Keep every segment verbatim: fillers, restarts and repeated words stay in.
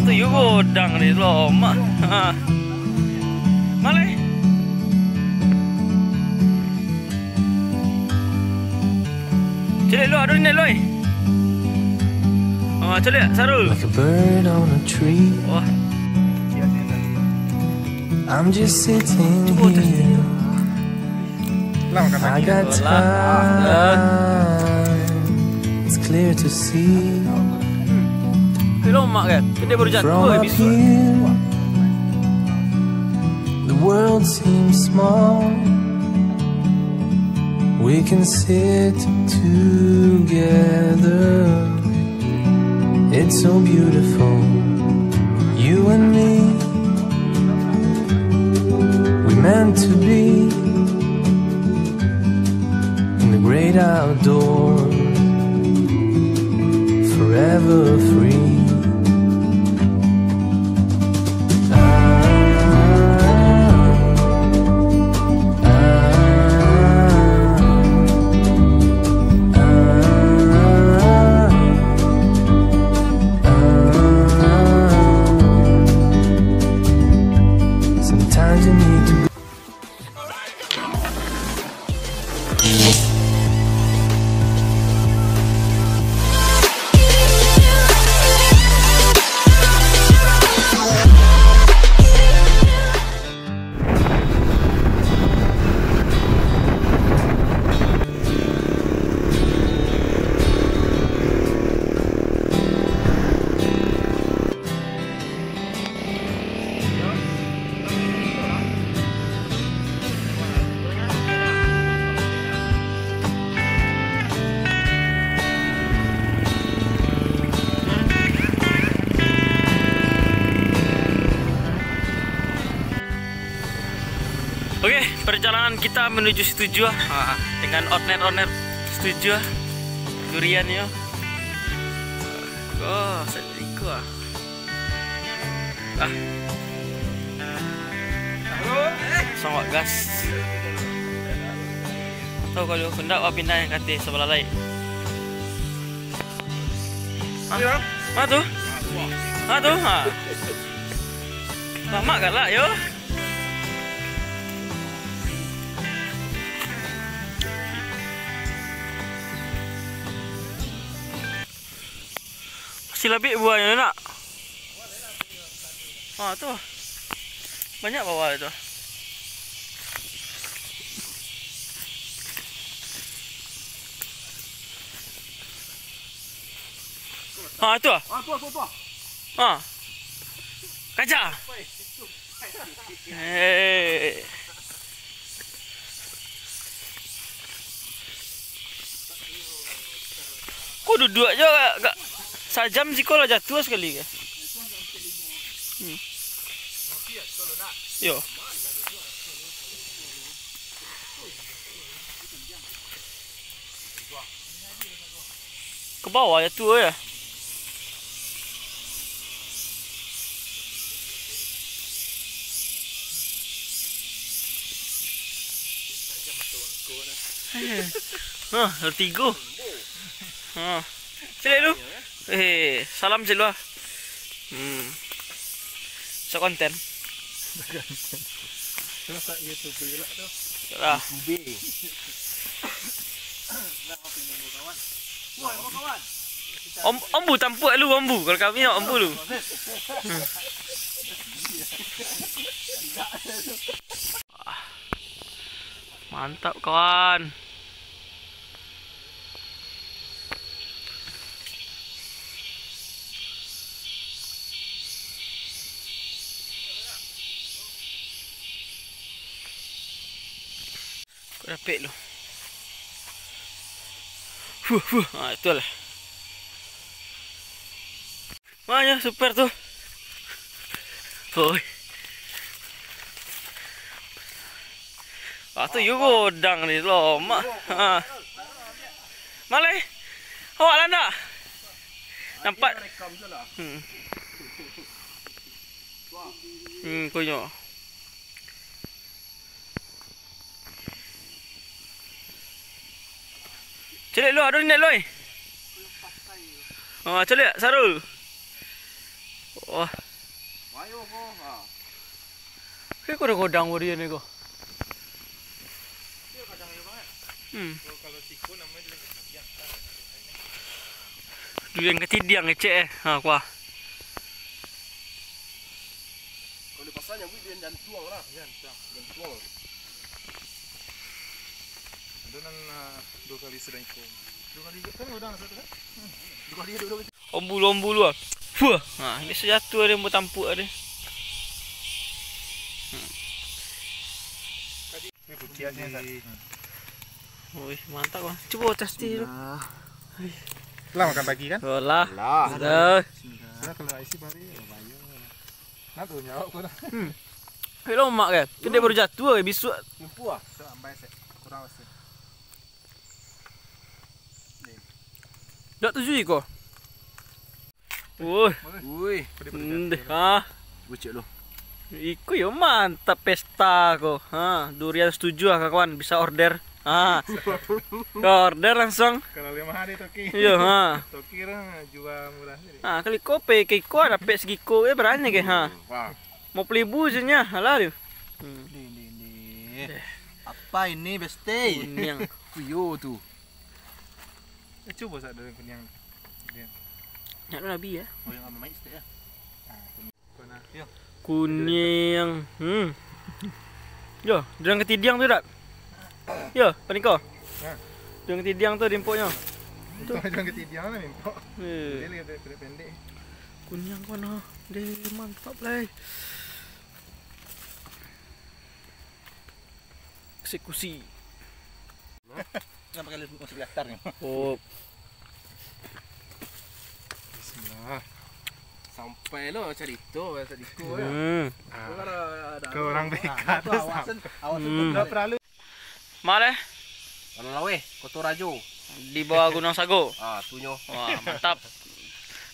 Tu yo godang ni, lomak. Ha. Malai. Caliak luak, aduh, ni, Loi. Oh, caliak, Sarul. Like a bird on a tree. Wah. I'm just sitting here. I got time. It's clear to see. Hello, Mak, kan? Dia baru jatuh. From up here, the world seems small. We can sit together. It's so beautiful, you and me. We meant to be in the great outdoors, forever free. Sometimes you need to Oke, perjalanan kita menuju Situjuah, ah, dengan ornet-ornet Situjuah, durian yo. Oh, sadiku ah. Ah. Sangat gas. Tahu kalau aku ndak, wak pindah yang kateh sebelah lain. Ah, ma tu? Ma tu? Ha. Lamak galak yo. Masih labik buahnyo, nak. Ha, tu. Banyak bawah tu. Ha, tu ah. Ah, tu, tu, tu. Ha. Kaja. Eh. Ko duduak jo, agak sajam siko lah jatuah sakali ko. Hmm. Yo. Ka bawah jatuah yo. Ha, lah tigo. Ha. Caliak lu. Eh, salam caliak lu ah. Hmm. Sok konten. Masak YouTube pulak tu. Lah. Kubi. Om, ombu tampuak lu, ombu. Kalau kami nak ombu lu. Hmm. Ah. Mantap, kawan. Kok dapek lu? Huh, huh. Ha, itulah. Banyak super tu. Oi. Ah, tu yo godang ni, lomak. Ha. Malai. Awak lah ndak? Nampak. Hmm. Hmm, konyo. Caliak lu, aduh, ni, Loi. Oh, caliak, Sarul. Wah. Bayo ko, ha. Kayak kodang-kodang durian ni ko. Dia kadang ya banget. Hmm. Kalau, kalau siko namanya durian ketidiang. Durian ketidiang, kecek, eh. Ha, kuah. Kalau di pasar nyambuik durian jantuang lah. Jantuang. Jantuang. Ada nan, ah, dua kali sudah iko. Dua kali kan udah satu kan? Hmm. Dua kali, dua kali. Ombulu-ombulu ah. Fuh. Nah, biasa jatuh ada yang bertampuk ada. Hmm. Ini putiahnya, Ustaz. Wih, mantap, Bang. Cuba tes ti tu. Nah. Lah makan pagi kan? Oh, lah. Lah. Dah. Bismillah. Sudah kalau isi baru ya, bayar. Nah, tu nyawa kau dah. Hmm. Eh, lomak kan? Tu dia baru jatuh, eh, bisuk. Lumpuh ah. Kurang rasa. Dak tuju iko. Woi. Woi. Ndeh, ha. Bucek lu. Iko yo mantap pesta ko. Ha, durian setuju ah kawan, bisa order. Ha. Order langsung. Kalau lima hari toki. Iyo, ha. Toki orang jual murah ni. Ha, kali ko pe ke iko dapek segiko, eh, berani ke, ha. Wah. Lima puluh ribu sajo, alah tu. Hmm. Di, di, di. Apa ini, Besti? Kuniang. Kuyo tu. Eh, cubo sak durian kuniang. Kuniang. Nak nabi ya? Oh, yang amai stek ya? Ah, kuniang. Kuniang. Hmm. Yo, durian ketidiang tu, Dak? Yo, paniko. Nah. Durian ketidiang tu dimpoknyo. Tu. Durian ketidiang lah dimpok. Eh. Dia lagi pendek-pendek. Kuniang ko nah. Deh, mantap lai. Eksekusi. Kenapa kalian masih kelihatan ni? Oh. Bismillah. Sampai lo cerita, cerita ya. Hmm. Ke orang bekat. Awasan, awasan. Hmm. Dah perlu. Maleh. Kalau laweh, Koto Rajo. Di bawah Gunung Sago. Ah, tunyo. Wah, mantap.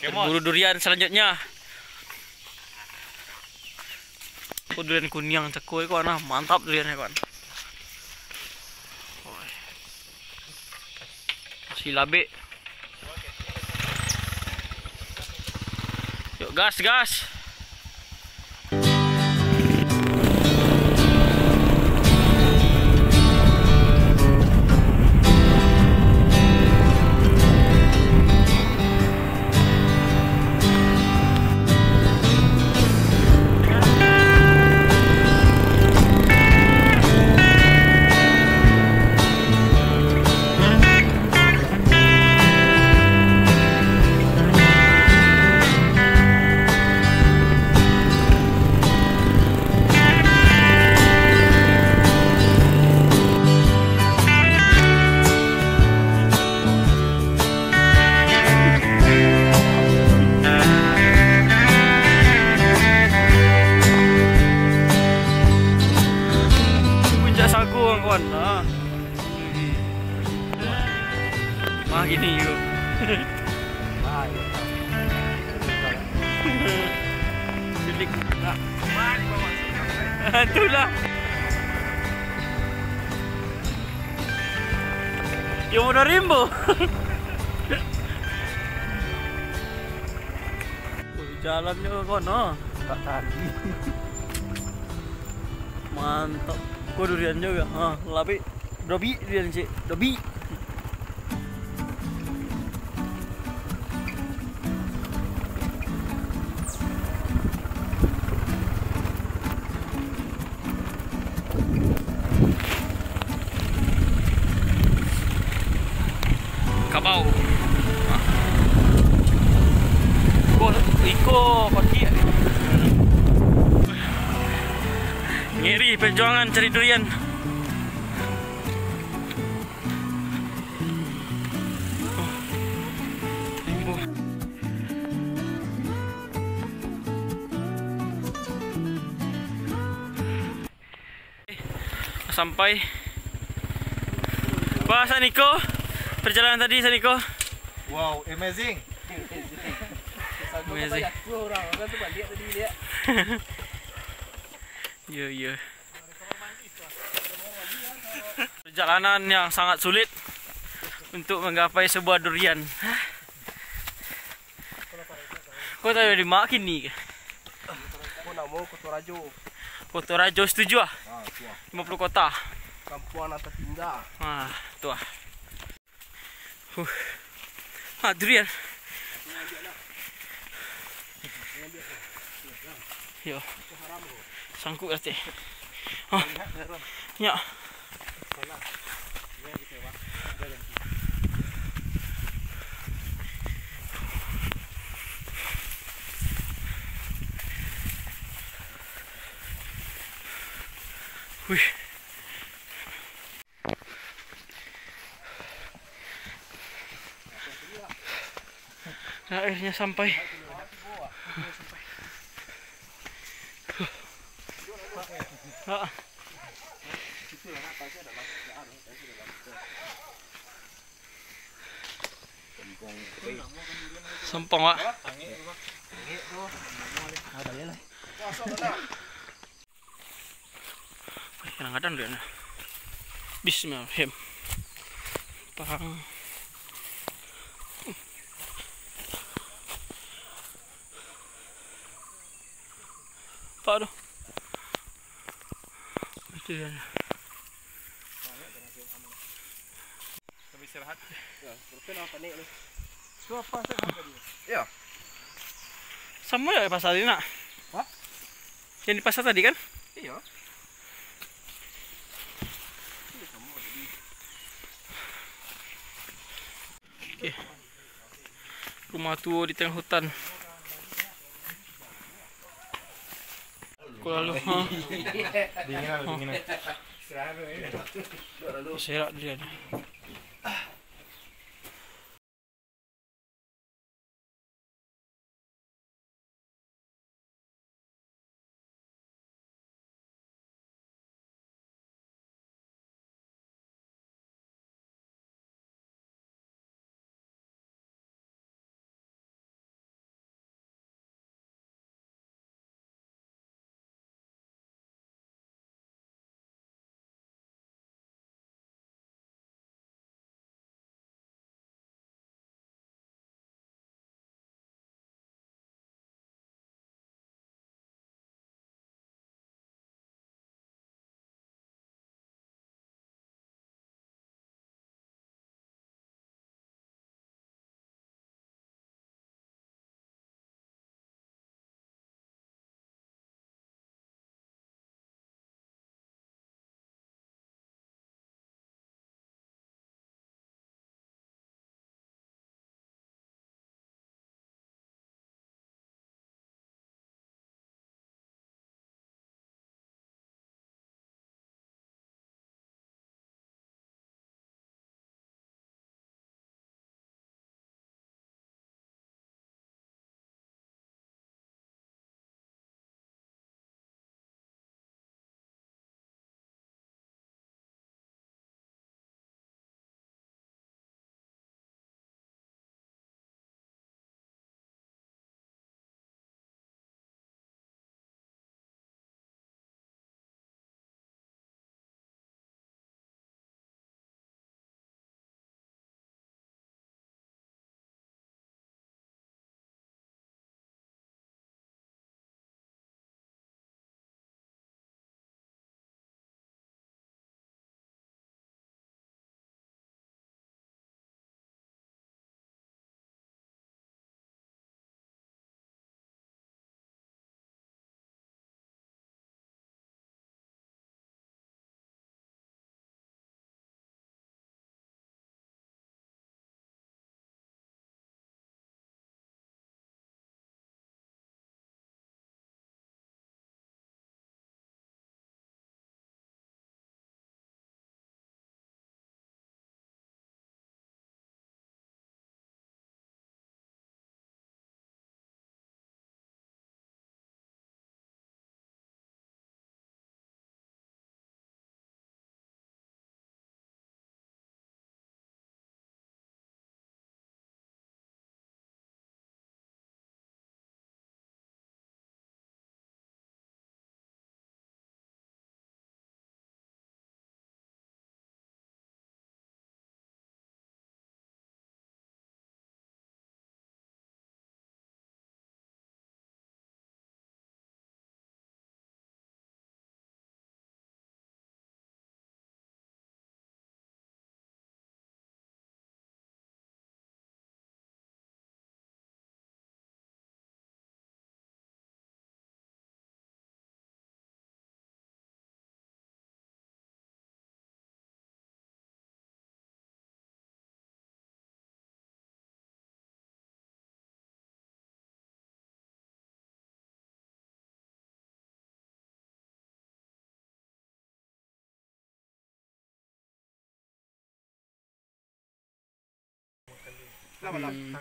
Berburu durian selanjutnya. Oh, durian kuniang cako ko nah, mantap duriannya, kawan. Masih labek. Yuk, gas, gas. Puncak Sago, kawan. Ah. Mah gini yo. Silik. Itulah. Yo, udah rimbo. Jalannyo kono. Tak tadi. Mantap. Ko durian juo. Ha, tapi dobik durian, cik. Dobik. Kabau. Ko iko kotik. Ngeri perjuangan cari durian. Sampai. Wah, saniko. Perjalanan tadi saniko. Wow, amazing. Amazing. Yo, yo. Perjalanan yang sangat sulit untuk menggapai sebuah durian. Kau tahu di mana kini? Kau nak mau Koto Rajo. Koto Rajo setuju ah. Ah, tu ah. Lima puluh kota. Kampung anak tertinggal. Ah, tu ah. Huh. Ah, durian. Yo. Sangkut berarti. Ah. Ya. Wih. Akhirnya sampai. Ah. Sampang, Wak. Kadang-kadang dia nah. Bismillahirrahmanirrahim. Pang. Apa tu? Itu dia. Sambil istirahat. Ya, berarti nampak naik ni. Itu apa, Sat? Ya. Sama ya pasar ni, nak? Hah? Yang di pasar tadi, kan? Iya. Oke. Rumah tua di tengah hutan. Kok lalu, ha? Dinginan, dinginan. Serak dia. Hmm.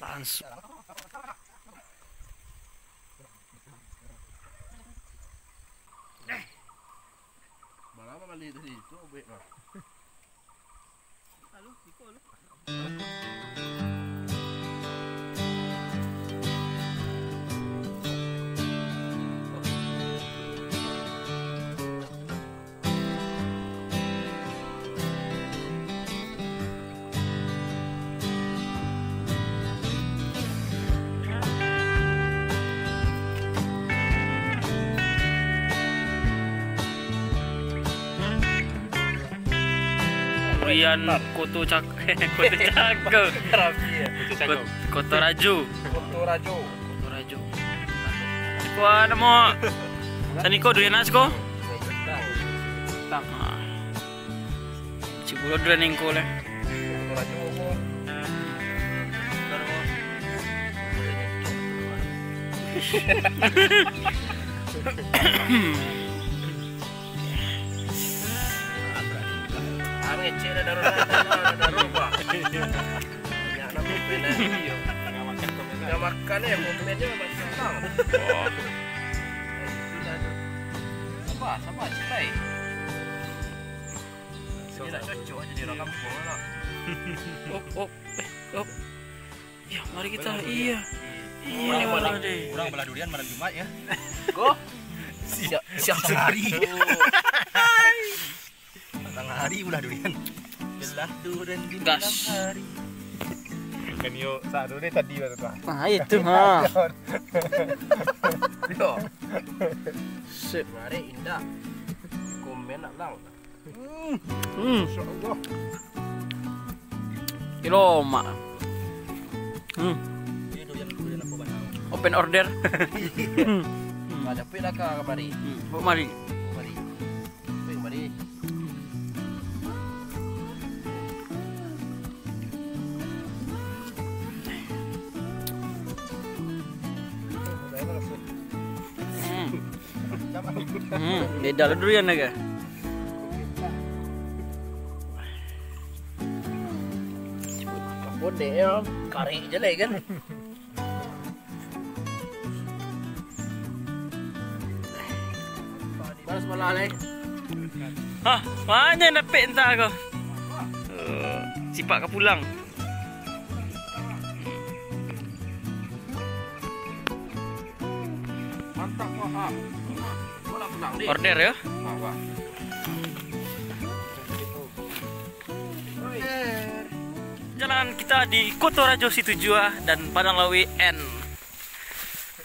Langsung. Malah mah bali tadi tu, buek mah. Rian Koto Cak-, Koto Cako. Kot-, Koto Rajo. Koto Rajo. Koto Rajo. Wah, namo. Saniko durian nas ko? Ah. Cibulo durian ningko lah. Ah, ngecek dah, darurat, darurat, darurat, Pak. Banyak nak komen, eh. Iyo, tangah makan komen, eh. Tangah makan, eh, komennya macam apa? Oh. Sabar, sabar, santai. Ini nak cocok aja di orang kampung lah. Op, op, eh, op. Ya, mari kita, iya. Iya, deh. Urang balah durian malam Jumat, ya. Ko? Siang, siang hari. Tangah hari balah durian. Balah durian di malam hari. Kan yo, satu deh tadi baru tu. Ah, itu, ha. Yo. Sip. Mari indak. Komen nak lang. Hmm. Hmm. Masya Allah. Kilo mak. Hmm. Open order. Hmm. Ada pun lah kamari. Hmm. Kamari. Kamari. Kamari. Hmm. Hmm, beda lah durian naga. Bodek ya, karik je lah kan. Balas bola lai. Hah, mana nak pek entah kau? Eh, sipak ka pulang. Mantap, Wak. Ah. Bola pulang, deh. Order, ya. Ah, Wak. Jalan kita di Koto Rajo Situjua dan Padang Lawi N.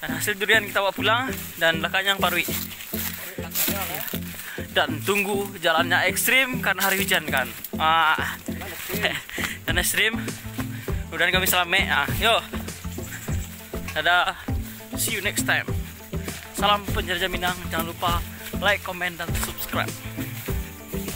Dan hasil durian kita bawa pulang dan belakangnya paruik. Dan tunggu jalannya ekstrim karena hari hujan kan. Ah. Dan ekstrim. Mudahan kami selamat. Ah, yo. Dadah. See you next time. Salam penjelajah Minang. Jangan lupa like, comment, dan subscribe.